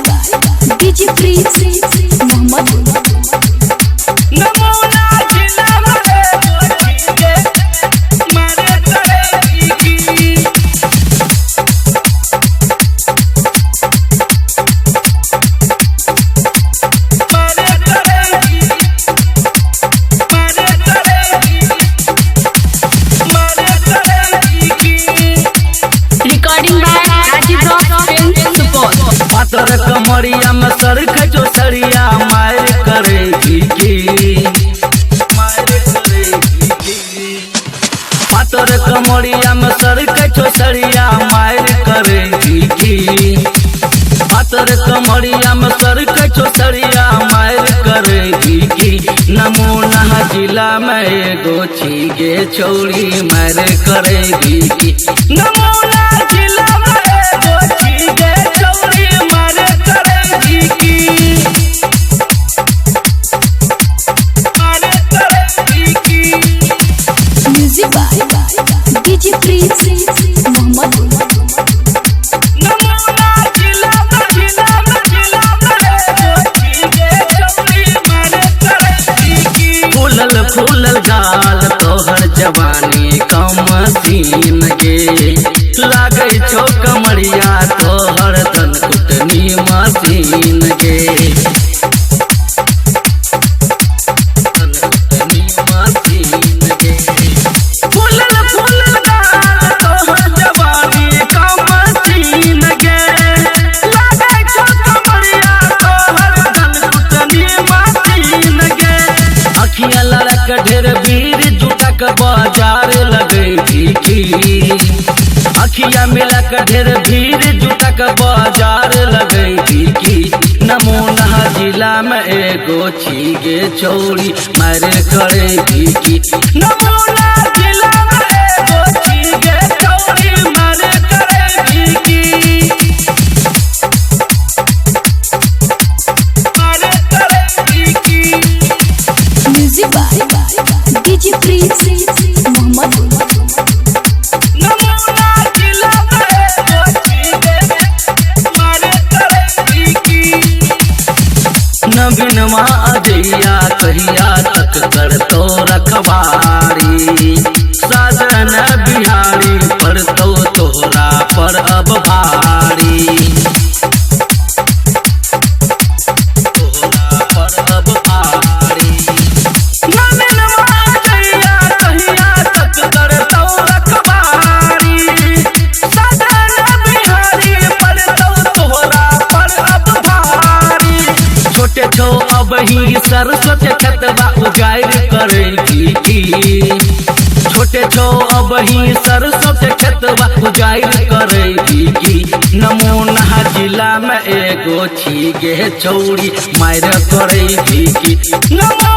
by DJ Prince Mohammadpur. नमूना जिला में एगो छी गे मारे करेगी। मारे करेगी, मारे करेगी, मारे करेगी। Recording by Rajiv rock film Supaul. पातर कमरिया में सरख जो सरिया मार करेगी की, मार करेगी की। पातर कमरिया में सरख जो सरिया मार करेगी की। पातर कमरिया में सरख जो सरिया मार करेगी की। नमूना जिला में एगो छी गे छौरी मार करेगी की। नमूना जिला में एगो छी गे छौरी मार करेगी की। मार करेगी की। Music by DJ Prince Mohammadpur. नमूना जिला में जिला में जिला में एगो छी गे छौरी मार करेगी की। फूलल फूलल गाल तोहर जवानी कम सीन गे, लागै छौ कमरिया तोहर धनकुटनी मशीन गे। धनकुटनी मशीन गे। फूलल फूलल गाल तोहर जवानी कम सीन गे, लागै छौ कमरिया तोहर धनकुटनी मशीन गे। अखियां लड़क ढेर भीड़ जुटक बाजार लगै की। अखियां मिलक ढेर भीड़ जुटक बाजार लगै की। नमूना जिला में एगो छी गे छौरी मार करेगी की। नमूना जिला में एगो छी गे छौरी मार करेगी की। मार करेगी की। Music by DJ Prince Mohammadpur. नमूना जिला में एगो छी गे मार करेगी की। नवीनवा अजैया कहिया तक करतो रखवारी, साजन बिहारी पड़तो तोहरा पर अब भारी। तोहरा पर अब भारी। नवीनवा अजैया कहिया तक करतो रखवारी, साजन बिहारी पड़तो तोहरा पर अब भारी। छोटे छौ अब ही सरस्वती खेतबा उजाड़ करेगी की। छोटे छौ अब ही सरस्वती खेतबा उजाड़ करेगी की। नमूना जिला में एगो छी गे छौरी मार करेगी की। नमूना